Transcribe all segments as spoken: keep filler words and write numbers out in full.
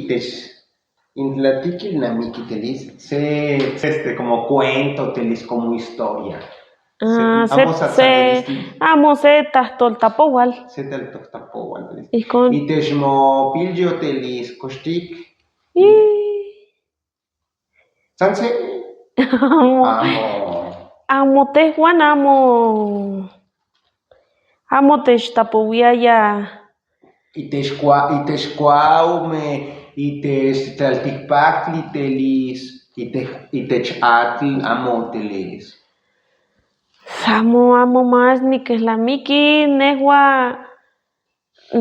Tesh, in platíquenla, Miki, telis, se, se, este, como cuento, telis, como historia. Se, ah, se, amo se, sa-, se, saber, este, amo se tahtol tapowal. Se tahtol tapowal, telis. Ihkon. Y tesh mo pillo, telis, kostik. Y Sanse? Amo. Amo. Amo, tehuan amo. Amo teshtapowiyaya. Y teshkua-, y teshkuaume, y tesh-, tlaltikpaktli telis, y te-, y techatl amo telis. Amo, amo mas, ni keh la Miki, nehua.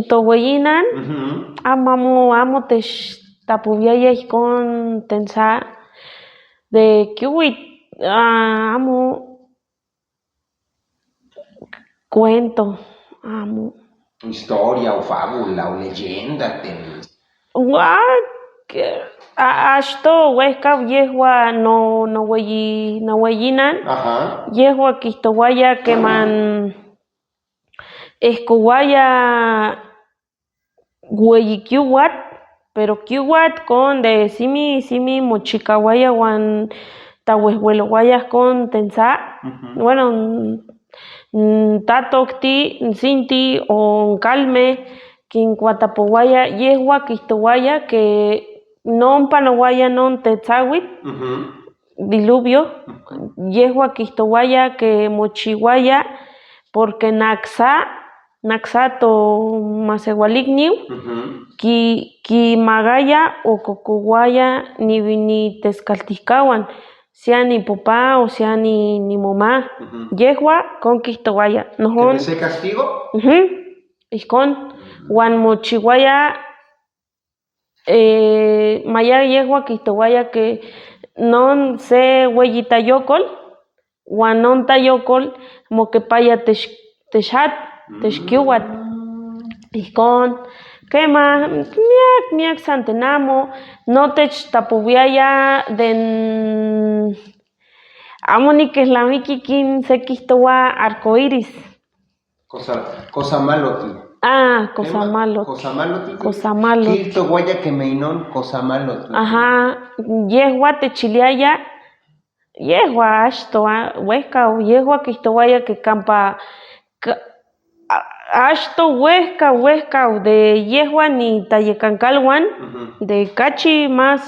Toweyinan, ujú, amo, amo, amo teshtapowiyaya ihkon tensa de kiwi, ah, amo cuento, amo. Historia o fábula o leyenda tenis. Wa, ke, a-, ashto wehkaw yehua no, noweyi-, noweyinan. Ajá. Yehua kihtowaya keman ehkowaya weyi kiwat, pero kiwat kon de simi, simi mochikawaya wan ta wehwelowaya kon tensa. Ujú. Bueno, n-, n-, tatokti, nsinti o nkalme, kinkwatapowaya, yehua kihtowaya ke no mpanowaya non tetsawit. Ujú. Diluvio, ujú, yehua kihtowaya ke mochiwaya, porque naksa, naksa to masewalik niw, ujú, ki, kimagaya o kokowaya ni, ni teskaltikawan, sea ni papá o sea ni, ni mamá. Ujú. Yehua kon kihtowaya. Nohon. ¿Te castigo? Ujú. Ihkon. Ujú. Wan mochiwaya Eh, maya yehua kihtowaya ke non se weyita yokol, wan non ta yokol mokepaya tesh-, teshat, teshkiwat. Mm. Ihkon, kema, miak, miak santenamo, no techtapowiyaya den, amo ni keh la Miki kin se kihtowa arcoíris. Cosa, cosa malo, tío. Ah, cosa malo. Cosa malo, tío. Cosa malo. Kihtowaya keme inon, cosa malo, tío. Ajá, yehua techiliaya, yehua ashto, ah, wehkaw, yehua kihtowaya ke kampa, ka, a-, ashto wehkaw, wehkaw, de yehua ni ta yekankalwan, ujú, de kachi mas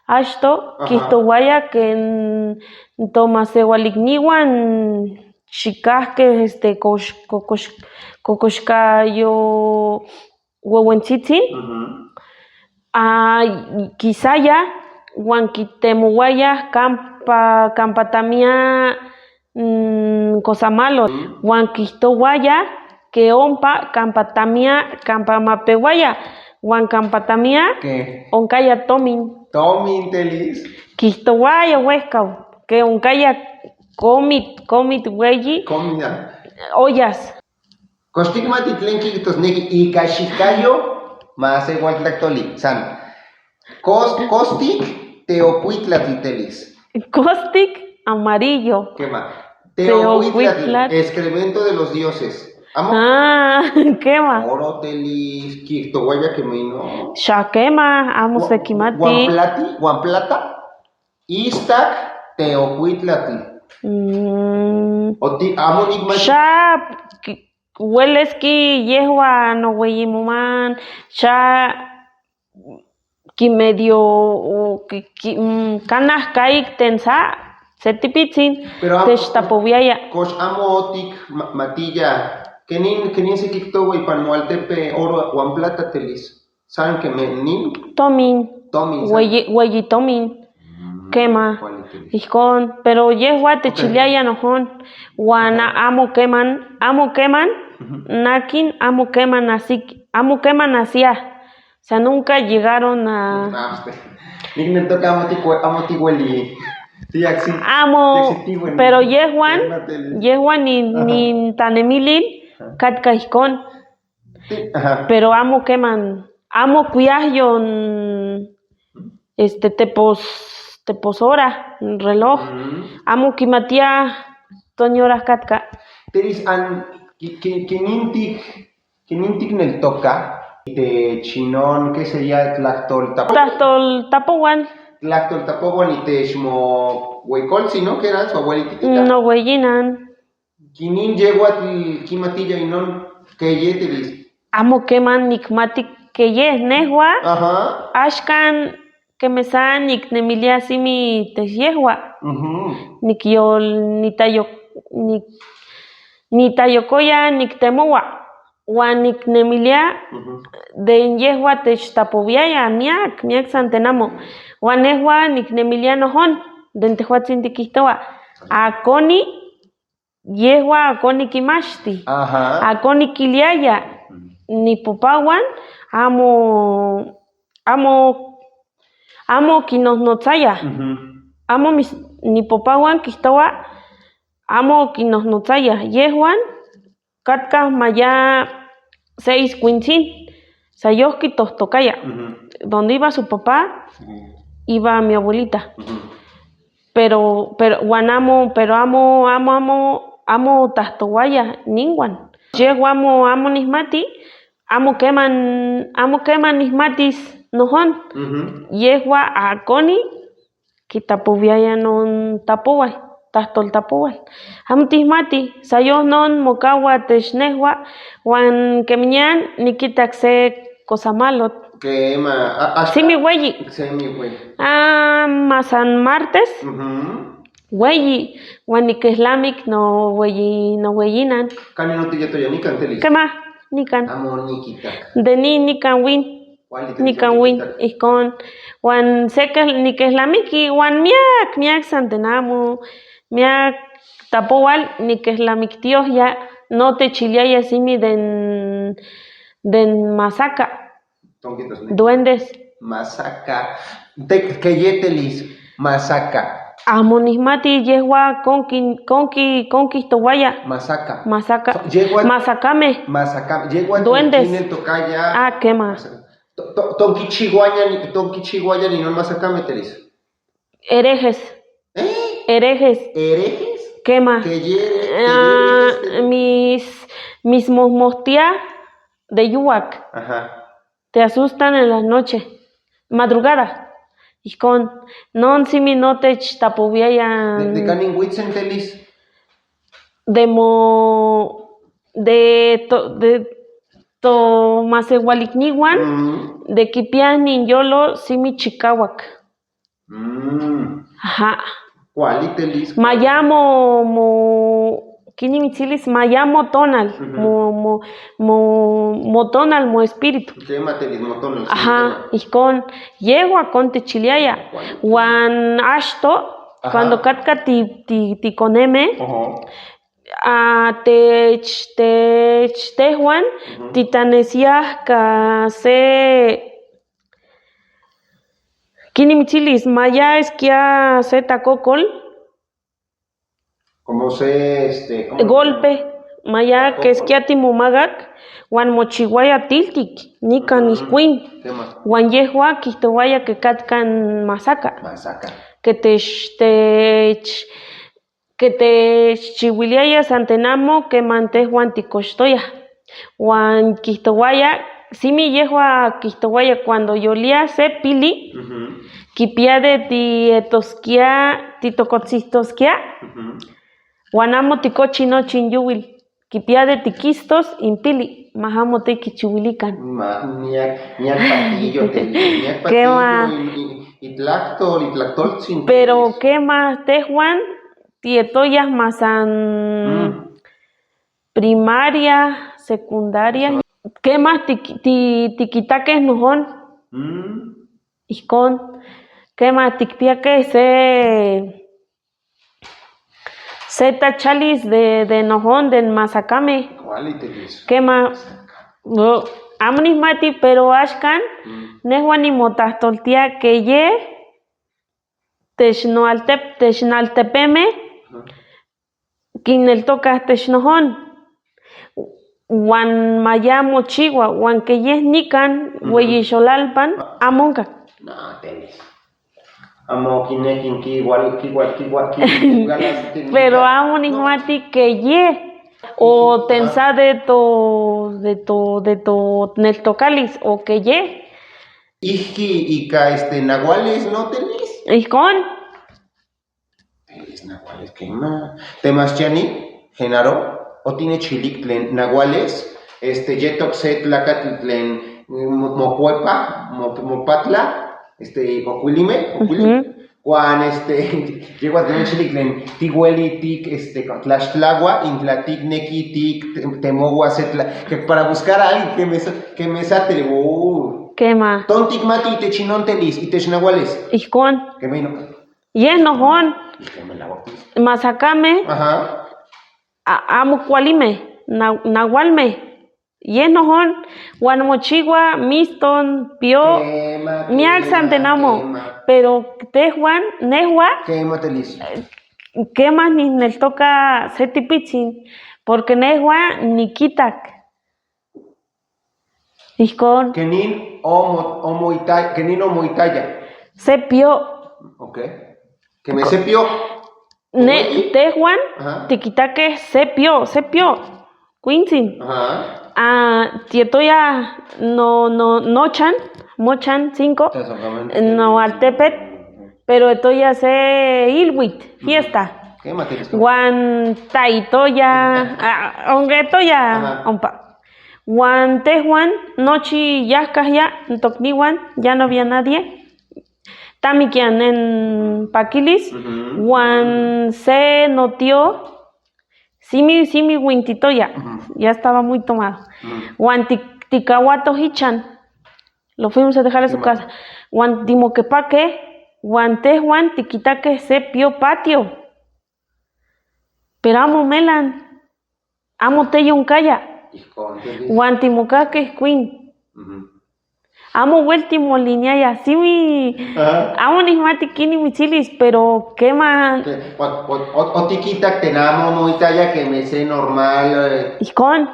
ashto, ajá, kihtowaya ke n-, ntomasewalik niwan. Shikahke, este, kosh-, kokosh-, kokoshkayo wewentsitsi. Ujú. Ah, kisaya, wan kitemowaya kampa, kampa tamia, mm, cosa malo, ujú, wan kihtowaya ke ompa kampa tamia, kampa mapewaya, wan kampa tamia, ¿qué? Onkaya tomin. Tomin, telis. Kihtowaya wehkaw, ke onkaya komit, komit weyi. Komida. Ollas. Kostik mati tlen kiktos neki ikashikayo, ma se wan tlaktoli, san. Kos-, kostik te okwitlatl, telis. Kostik amarillo. ¿Qué más? Te okwitlatl, excremento de los dioses. ¿Amo? Ah, kema. Oro, telis, kihtowaya keme inon. Sha kema, amo se kimati. Wan plati, wan plata. Istak te okwitlatl. Mm. Oti, amo nikma. Sha, ki-, weleski yehua noweyimuman, sha, ki medio, o, ki, ki, mm, kanahkaik tensa, se tipitsin, pero amo, teshtapowiyaya. Kosh amo otik ma-, matiya, kenin, kenin se kiktowa ipan mwaltepe oro wan plata, telis. San keme nin? Tomin. Tomin, san. Weyi, weyi tomin. Mm, kema. Kuali telis. Ihkon, pero yehua techiliaya nohon. Wan amo keman, amo keman, ujú, nakin amo keman asik, amo keman asia. O sea, nunca llegaron a. Ah, este. Nik netoka amo ti kue-, amo ti weli. Ti aksi. Amo, ti aksi ti weli. Pero yehuan, yehuan ni, ajá, ni tanemilil, ajá, katka ihkon. Ajá. Pero amo keman, amo kuyahyon, este, tepos, tepos ora, reloj. Ujú. Amo kimatiya toñora katka. Telis an, ki, ki, kinintik, kinintik neltoka, Te chinon, ¿qué sería? Tlaktoltapo-, Tlaktoltapowal. Tlaktoltapowal, y te shmo wekoltsin, ¿no? ¿Qué era su abuelitita? No, weyinan. Kinin yehwatl kimatiya inon keye, Telis? Amo keman nikmati keye nehua. Aha. Ashkan kemesa niknemilia simi te yehua. Mhm. Nikyo-, nitayo-, nik-, nitayokoya niktemowa. Wan niknemilia Mhm. den yehua techtapowiaya miak, miak santenamo. Wan nehua niknemilia nohon den tehwatsin tikihtowa. Akoni yehua akoni kimashiti. Aha. Akoni kiliaya. Mhm. Ni papawan amo, amo, amo kinohnotsaya. Mhm. Amo mis-, ni papawan kihtowa, amo kinohnotsaya. Yehuan katka maya seis kwintsin, sayoh kitohtokaya. Ujú. Donde iba su papá, Ujú. iba mi abuelita. Ujú. Pero, pero, wan amo, pero amo, amo, amo, amo tahtowaya ningwan. Yehua amo, amo nihmati, amo keman, amo keman nihmatis nohon. Ujú. Yehua akoni, kitapowiaya non tapowal, tahtoltapowal. Amo tihmati, sayoh non mokawa tesh nehua, wan kemiñan nikitak se cosa malot. Kema, a, a, Simi weyi. Simi weyi. Ah, masan martes, Ujú. weyi, wan nikehlamik no weyi, no weyinan. Kani no tiyetoya nikan, Telis? Kema, nikan. Amo nikitak. Deni nikan win. Nikan win, ihkon. Wan se ke nikehlamiki, wan miak, miak santenamo, miak tapowal nikehlamikitiohya, no techiliaya simi den, den masaka. Duendes. Masaka. Te, keye, Telis, masaka. Amo nihmati yehua konki, konki, konkitowaya. Masaka. Masaka. So, yehua Masakame. Masaka. Yehua Duendes. Tiene tokaya. Ah, kema. Masaka. To, to, tonkichihuaya ni, tonkichihuaya ni non masakame, Telis. Herejes. ¿Eh? Herejes. ¿Herejes? Kema. ¿Qué ye-, qué Ah, yerejes, Telis? Mis, mis mohmohtia de yuwak. Ajá. Te asustan en la noche. Madrugada. Ihkon. Non simi no techtapowiaya. ¿De, de kani nwitsin, Telis? De mo, de to, de to masewalik niwan, Mm. de kipia ni yolo simi chikawak. Mm. Aha. ¿Cuál, Telis? Maya mo, mo, kini mitsilis, maya mo tonal, Ujú. mo, mo, mo, mo tonal, mo espíritu. Kema, Telis, mo tonal, sí, Ajá, kema. Ihkon, yehua kon techiliaya. ¿Cuál? Wan ashto, Ajá. Cuando katka ti, ti, ti koneme, Ajá. Ah, te ch-, te ch-, tehuan, Ujú. Titanesiah ka se, kini mitsilis, maya eskia se takokol. Como se, este, ¿cómo se llama? Golpe, maya Takokol. Keskia timumagak, wan mochiwaya tiltik, nikan Ujú. Ihkwin. Kema. Wan yehua kihtowaya ke katkan masaka. Masaka. Ke te sh-, te ch-, Ke te chiwiliaya santenamo, kema tehuan tikoshtooya. Wan kihtowaya, simi yehua kihtowaya cuando yolia se pili, Ujú. Kipia de ti etoskia, ti tokotsitoskia, Ujú. Wan amo tikochino chinyuwil. Kipia de tikistos impili, ma hamo te kichiwilikan. Ma, niak, niak patillo te, niak Kema. Patillo, y, y, y tlaktol, y tlaktoltsin te. Pero kema tehuan, ti etoya masan Mm. Primaria, secundaria. Kema ti, ti, tikitakej nohon. Mm. Ihkon. Kema tikpiakej se Se ta chalis de, de nohon, de masakame. ¿Cuál es eso? Kema, no, amo nihmati, pero ashkan, Mm. nehuan nimotahtoltia keye, technaltep-, technaltepeme, Ajá. kineltoka technohon. Wan maya mochiwa, wan keye nikan, Ujú. weyixolalpan, Ah. amo nka. No, tenis. Amo kine kin ki igual, ki igual, ki igual, ki igual, ki Pero igual. amo nihmati keye. O tensa de to, de to, de to neltokalis, o keye. Ijki ika, este, nahuales, ¿no, Telis? Ijkon. Telis, nahuales, kema. Temas Chani, Genaro, o tiene chilik tlen nahuales, este, yetok se tlakatl tlen, mm, mo-, mokuepa, mo-, mopatla, este, okwilime, okwilime. Ujú. Wan, este, yehuatenan chilik tlen tiwelitik, este, tlaxtlahua, intlatik, nekitik, te-, temohua, se tla-, que para buscar a alguien que me sa-, que me sate, oh. Kema. Tontik mati itechinon Telis, itechnahuales. Ijkon. Kema ino. Yeh nohon. Kema la wa. Masakame. Ajá. A-, amukwalime, na-, nawalme. Yeh nohon, wan mochihua, miston, pio, kema, miak kema, santenamo, kema. Pero tehuan, nehua, kema, Telis. Kema ni neltoka se tipichin, porque nehua ni kitak. Ijkon. Kenin omo, omo ita-, kenin omo itaya. Se pio. Ok. Keme se pio. Ne, tehuan, ajá, tikitake se pio, se pio. Kuinsin. Ajá. Ah, ti etoya no, no, nochan, mochan cinco, exactamente, no altepet, pero etoya se ilwit, fiesta. Ujú. Kema, Telis? Wan tai toya, ah, onke toya, ajá, ompa. Wan tehuan, nochi yahkahia, ntokniwan, ya no había nadie. Tamikian en pakilis, ujú, wan se notio, simi, simi winti toya, ujú, ya estaba muy tomado. Ujú. Wan ti-, tikawa tohichan, lo fuimos a dejar a su casa. Wan timokepake, wan tehuan tikitake se pio patio. Pero amo melan. Amo teyunkaya. Wan timokake kuin. Ujú. Amo wel timoliniaya. Simi, ajá, amo nihmati kini michilis, pero kema. Ke, o, o, o, o tikitak tena amo no itaya keme se normal, eh. Ijkon.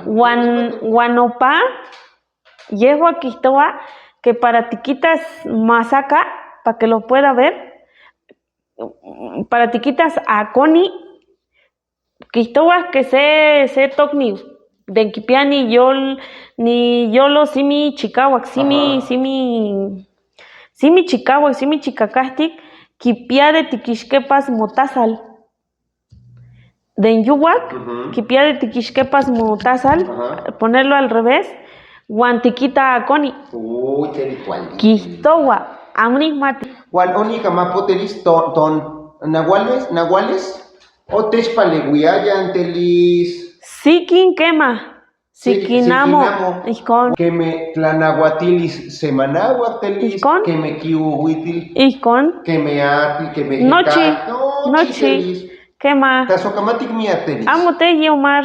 Wan, wan opa, yehua kihtoa que para tikitas masaka, para que lo pueda ver, para tikitas akoni, kihtoa que se, se tokniu, den kipia ni yol, ni yolo simi chikawak, simi, ajá, simi, simi chikawak, simi chikakahtik, kipia de tikishkepas motasal. Den yuwak, ujú, kipia de tikishkepas motasal, ajá, ponerlo al revés, wan tikita akoni. Uy, Telis, kual. Kihtoa, amo nihmati. Wan oni kama potelis ton, ton, nahuales, nahuales. O techpalewiayan Telis. Sikin kema. Sikin amo. Sikin amo. Ijkon. Keme tlanahuatilis semanahua Telis. Ijkon. Keme kiuhuitil. Ijkon. Keme atil, keme nochi, hetal. Nochi, nochi Telis. Kema. Taso kamatik mia Telis. Amo teyomar.